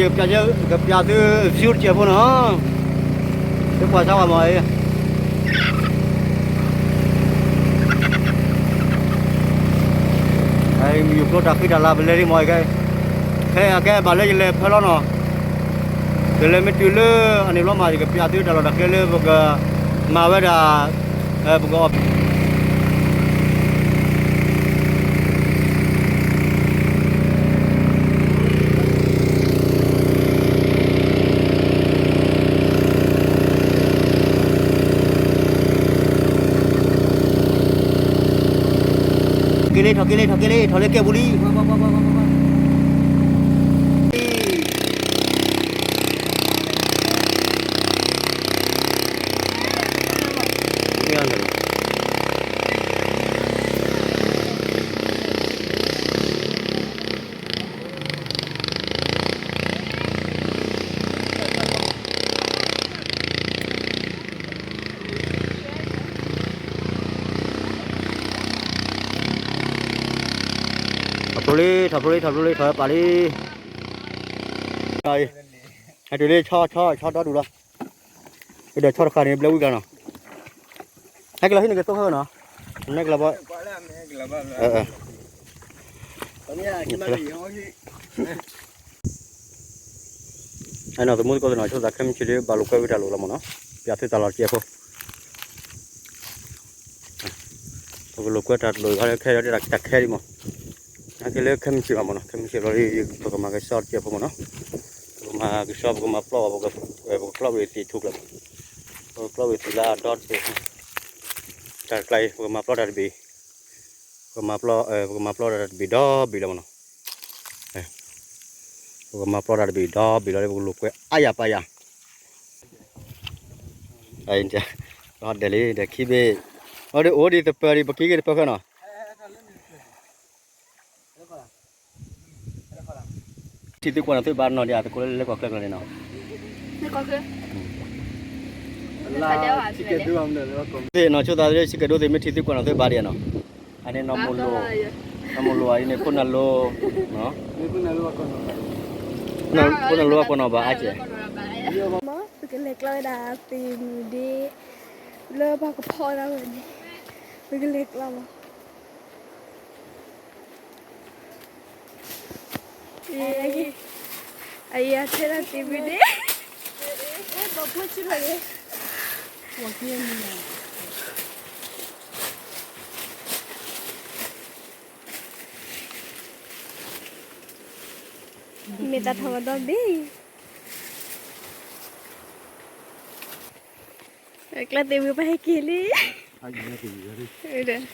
ယကပျးသု view တစဲးဖိနီၤ, သုကွၢ်စၢ်ဝဲမး, မ့ၢ်ယိၤကျိတၢ်ဃံတၢ်လၤပလဲၤလံမး, ခဲအကဲဘၣ်လၢယလဲၤဖဲလီၤနီၤ, ယလဲၤမ့ၢ်တုၤလၢအန့ၣ်ဘျီမး ယကပျးသုတၢ်လီၢ်တၢ်ကျဲလၢပကမၤဝဲဒၣ် ပက က့ၤလံ ထီၣ်က့ၤလံ ထီၣ်က့ၤလံ ထီၣ်လၢကဲပူၤလံ. ထီၣ်ဖျိလံ ထီၣ်ဖျိလံ ထီၣ်ဖျိလံ ထီၣ်ပာ်လံ, ဟဲတုၤလံ ဆီ ဆီ ဆီဒီဒူၣ်လီၤ, ဒီးဆီတခါန့ၣ် ဘျဲဝံၤကျါနီၤ, ဟဲက့ၤလီၤဟံၣ်န့ၣ်ကသိးဟဲနီၤ, နဲကလီၤဘီ အဲၣ်နီၤ သမူသကိးသ့ၣ်နီၤ ဆိသးခဲမုၢ်ဆ့ၣ်ဒ် ဘၣ်လိာ်ကွဲဝံၤတၢ်လိာ်လီၤမးနီၤ, ပျးသုတၢ်လီၢ်တစဲးဖိ, ပကလိာ်ကွဲတၢ်လိာ်ခါလၢခဲအံၤဒ်တၢ်ခဲအံၤမး, နာ်က့လၢခဲမုၢ်ဆ့ၣ်ဘၣ်မးနီၤ, ခဲမုၢ်ဆ့ၣ်ဘျီလံ ပကမၤကဆှီတစဲးဖိမးနီၤ, ပကမၤကဆှီ ပကမၤပျီဘၣ် ပကကျီၢ်ဘၣ်သ့ၣ်ထူကျၢၤ, ပကကျီၢ်ဘၣ်သ့ၣ်လၢအဒီတစဲး, တၢ်တကျါအံၤ ပကမၤပျီတၢ်တဘ့ၣ် ပကမၤပျီ ပကမၤပျီတၢ်တဘ့ၣ်ဒီဘ့ၣ်လီၤမးနီၤ, ပကမၤပျီတၢ်တဘ့ၣ်ဒီဘ့ၣ်လီၤလၢ ပကလိာ်ကွဲအါယၤပာ်ယၤ, ဒဲးလံ ဒဲးခံဘ့ၣ်, အိၣ်ဒံးသပၢၤဒံး ပက့ၤက့ၤတပၢၤခဲနီၤ, ထံၣ်သုကွၢ်နီၣ်သုဘၣ်နီၤဒံး အသကိးလၢလဲၤကွၢ်ချၢကျါန့ၣ်နီၤ, သ့ၣ်နီၤ ဆိသးလၢ ဆံကဒိသ့ၣ် မ့ၢ်ထံၣ်သုကွၢ်နီၣ်သုဘၣ်ဒံးနီၤ, အန့ၣ်နီၢ်မိၢ်လိၤ, နီၢ်မိၢ်လိၤအံၤန့ၣ် ဖိနၢ်လိၤ, ဖိနၢ်လိၤအကွၢ်နီၣ်ဘၣ်အါကဲး, ပကလဲၤကျီဝဲဒၣ်သ့ၣ်မုၢ်ဒ့ လၢပှၤကဖီအီၣ်တၢ်ဝဲန့ၣ်, ပကလဲၤကျီမး အံၤအထဲဒၣ်သ့ၣ်မုၢ်ဒ့, မ့ၢ်တၢ်ထီၣ်ကဒီဘ့ၣ် ကျါသ့ၣ်မုၢ်ပှၤဟဲက့ၤလံ, ခဲန့ၣ် ပ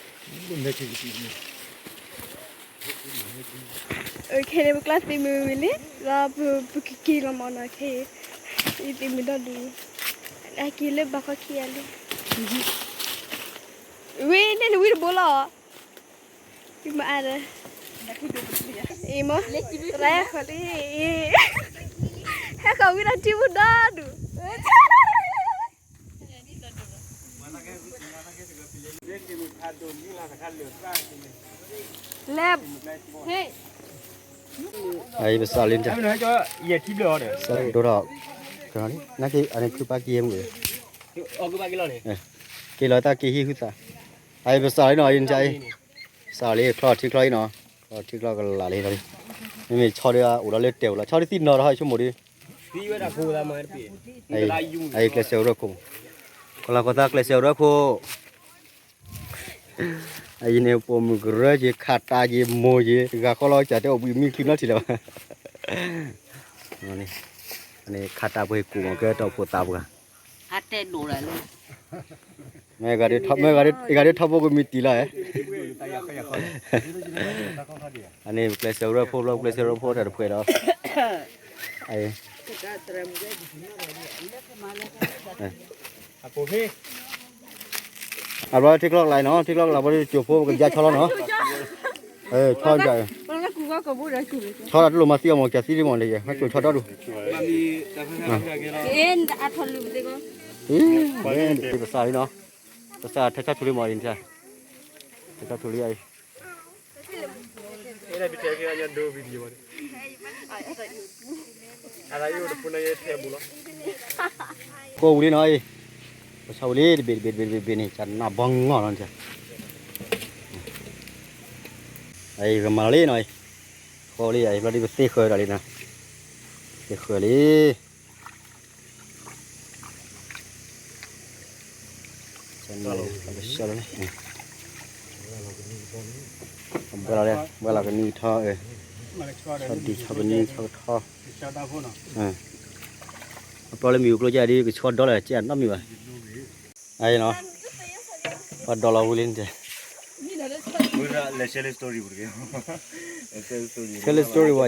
ကျါသ့ၣ်မုၢ်ဝံၤလံ, ဒီးပကက့ၤလီၤမးနီၤခဲအံၤ, သ့ၣ်မုၢ်ဒီဒူၣ်, အက့ၤလၢဘၣ်ခီခံဂၤလံ, ဝံၤန့ၣ်နဝံၤတဘိလီၤ, မၤအါဒီး, အံၤမ့ၢ်, ရၤခီလံ, ဟဲခီဝံၤဒီးထံပူၤဒီဒူၣ် လဲၤ, ဟ့ၣ်, အံၤပစးလံ, ယဲၢ်ထံဘျၢၣ်အီၤဒီး, စးဒိၣ်ထီၣ်, နာ်က့အန့ၣ်ခုပၢ်က့ၤမုၢ်, က့ၤလီၤတၢ်က့ၤဟံၣ်ဟုသး, အံၤပစးလံနီၤ, အံၤနအံၤ, စးလံ ချီထံချီအံၤနီၤ, ချီထံချီကလးလံ, မ့မ့ၢ်ဆီဒ်အိၣ်ဒီးလၢတဲာ်အိၣ်လီၤ, ဆီဒ်သံၣ်နီၤဒီးဟဲဆိကမိၣ်ဒ် အအံၤကျဲးစၢးအိၣ်ရၢခိၣ်, ကလၤကီၢ်သးကျဲးစၢးအိၣ်ရၢခိၣ်, အအံၤန့ၣ်ပိာ်မုၣ်ကရၢက့ၤ ခးတးက့ၤမိၢ်က့ၤ တဂၤဃီလီၤ ကၢ်တဲအိၣ်ဘှံးမံချုးနီတထံၣ်လၢၤဘၣ်, ခးတးပှ့ၤကူၣ်မး ကဲတၢ်အိၣ်ဖှိၣ်သးပှၢ်, မ့ၢ်ဂၤဒ်ထီဘိကမံးတံာ်လီၤ, အန့ၣ်ပကျဲးစၢးအိၣ်ရၢခိၣ်ဘျီ ပကျဲးစၢးအိၣ်ရၢခိၣ်တၢ်တဖှဲးဒီး အဘျီထံချီကလာ်နီၤ, ထံချီကလာ်ဘျီ ကၠိဖိပကယါဆီလီၤနီၤ, ဆီ, ဆီတလိၣ်မၤသံအီၤမး ကသံဒ်မးန့ၣ် ဟဲကၠိဆီဒီဒူၣ်, ပစးလံနီၤ, ပစးထဲဆီထူလံမးအံၤ, ထဲဆီထူလံအံၤ, ကိးဝံၤလံနီၤအံၤ, ပဆီဝံၤလံတဘ့ၣ်တဘ့ၣ်တဘ့ၣ်တဘ့ၣ်န့ၣ် ကနၣ်ဘီငီၢ်လီၤန့ၣ်, အံၤကမၤလီၤလံနီၤအံၤ, ဃီလံအံၤ ဘျီဒ်ပသ့ဃၢၤဒီးလံနီၤ, သ့ဃၢၤလံ. ဘှဲလီၤလၢ ဘှဲလီၤကနံၤထီၣ်, ဆီဒံၣ်ဆီကနံၣ်ဆီကထီၣ်, အပျီလၢမ့ၣ်အူကျိကဲဒ်ကဆီဒီလၢကဲနီတမံၤဘၣ်, အံၤနီၤ, ပှၤဒီလီၤဝံၤလံန့ၣ်တဲ, လဲၤ share story ဝဲ, share story ဝဲ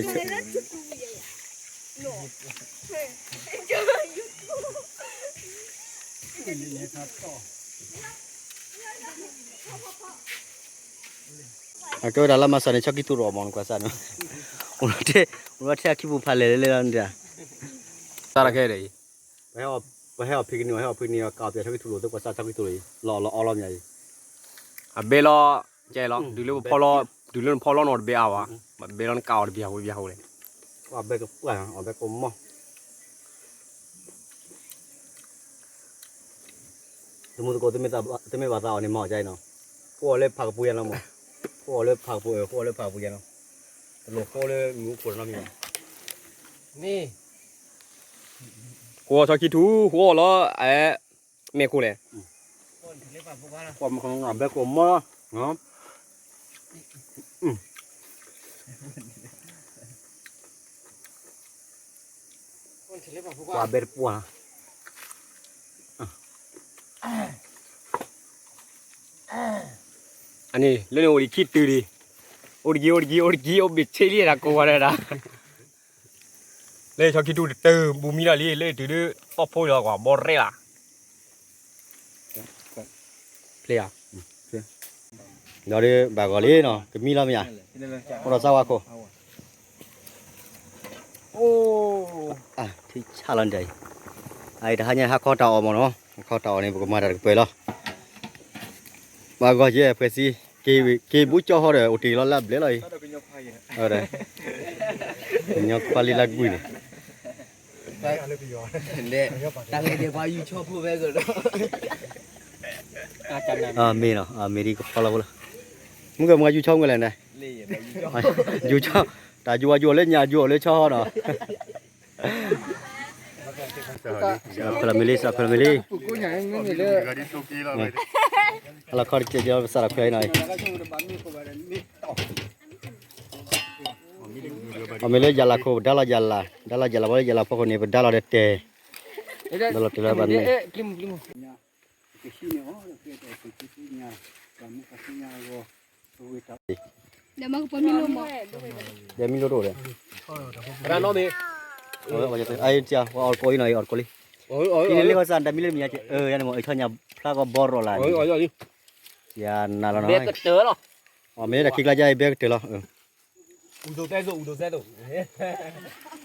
အကဲဝဲဒၣ်လၢမၤစၢၤန့ၣ် ဆီခံထူၣ်ရိၣ်မး နကွၢ်စၢ်န့ၣ်, အိၣ်ထဲအခံပူၤဖးလဲၢ်လဲၢ်လီၤန့ၣ်, တၢ်တခဲဒၣ်အံၤ, ပဟဲအီၣ်ဖံကနံၣ် ဟဲအီၣ်ဖံကနံၣ် ကးအီၣ်ပၠးဆီခံထူၣ်ရိၣ် သုကွၢ်စၢ်ဆီခံထူၣ်ရိၣ်အံၤ လီၤအီၣ်လီၤအီလီၤမးအံၤ, အဘဲလီၤ, ကဲလီၤ တုၤလၢနဖီလီၤနီၣ်တဘဲအါဘၣ်, ဘဲလီၤနကးအီၣ်တဘၣ်ဟူဘၣ်ဟူလဲၣ်, အဘဲကပှၢ် အဘဲကမီၢ် တမူသကိး တမ့ၢ်ဘၣ်သးအီၤန့ၣ်မၤအီၤကါအံၤနီၤ, ဃိအီၤလၢဖးကပူၤယါလီၤမး, ဃိအီၤလၢဖးကပူၤအၢ ဃိအီၤလၢဖးကပူၤယါလီၤ, တလိၣ်ဃိလၢမ့ၣ်အူခိၣ်နီတမံၤဘၣ်, ဃိအီၤဆီခံထူၣ် ဃိအီၤလီၤ, အဲ မ့ၢ်ခိၣ်လဲၣ်, ဘဲကမီၢ် ပှၤဘဲတပှၢ်, အန့ၣ် လၢန့ၣ်အိၣ်ဒံးခံတုၤဒံး, အိၣ်တက့ၢ် အိၣ်တက့ၢ် အိၣ်တက့ၢ် အိၣ်ဘ့ၣ်ဆ့လံဒၣ်ကိးဝဲဒၣ်, လၢဆီခံထူၣ်တတုၤ ဘူးမံလီၤလံ လၢတုၤဒုး သီၣ်ဖိလီၤကွၢ် ဘီရဲၣ်လီၤ, ဖျ့ဧါ ဒီးဒုးဘၣ်ဂီၤလံနီၤ ကမံလီၤမ့ၢ်ဧါ, အိၣ်ဒီးစၢ်ဝါခိၣ်, ထံဆၣ်လီၤန့ၣ်အံၤ, အအံၤတဟါညါဟါခီတၢ်အီၣ်မ့ၢ်နီၤ, ဟါခီတၢ်အီၣ်န့ၣ် ပကမၤတၢ်တကပၤလီၤ, ဘၣ်ဂီၤယဲၢ်ဖှဲးစံ, က့ၤဘူးကၠီဟီဒီး အိၣ်တ့ၢ်လီၤလၢအဘျဲၣ်လီၤအံၤ, ကညီခွါလံလၢကွံာ်န့ၣ် တၢ်လဲၤဒဲးပှၤယူၤဆီဖိဖဲကဒီး, မ့ၢ်နီၤ မ့ၢ်ဒ်ကဖီလီၤဖိလီၤ, မုၢ်ကမၤယူၤဆီမုၢ်လဲၣ်န့ၣ်, ယူၤဆီ, တၢ်ယူၤဝဲယူၤအီၤလၢညါ ယူၤအီၤလၢဆီဟီနီၤ, စးခွဲးလီၤမ့ၢ်လံ စးခွဲးလီၤမ့ၢ်လံ, ဟလီခီတကဲးကဲး ပစးလီၤခွဲးအံၤနီၤအံၤ အမ့ၢ်လၢယၤလၤခိၣ် ပဒါလီၤယၤလၤ, ဒါလီၤယၤလၤ ဘၣ်လၢယၤလၤဖီခိၣ်န့ၣ် ပဒါလီၤဒီးတဲာ်, ဒီးလီၤတဲာ်လၢဘၣ်မ့ၢ်, ဒီးမံလိဒိၣ်ဒီး, အအံၤ အီၣ်တကိးအံၤနီၤ အီၣ်တကိးလံ, အံၤန့ၣ်လၢဟီစၢ် တၢ်မံလၢမံၤညါ, ယၤန့ၣ်မ့ၢ် အံၤထီၣ်ညါဖျါကီဘီရီၣ်လၢ်န့ၣ်, ယၤနၤလီၤနီၤ, အမ့ၢ်တၢ်ခံကျါယါအံၤ ဘဲကတၢၢ်လီၤ အ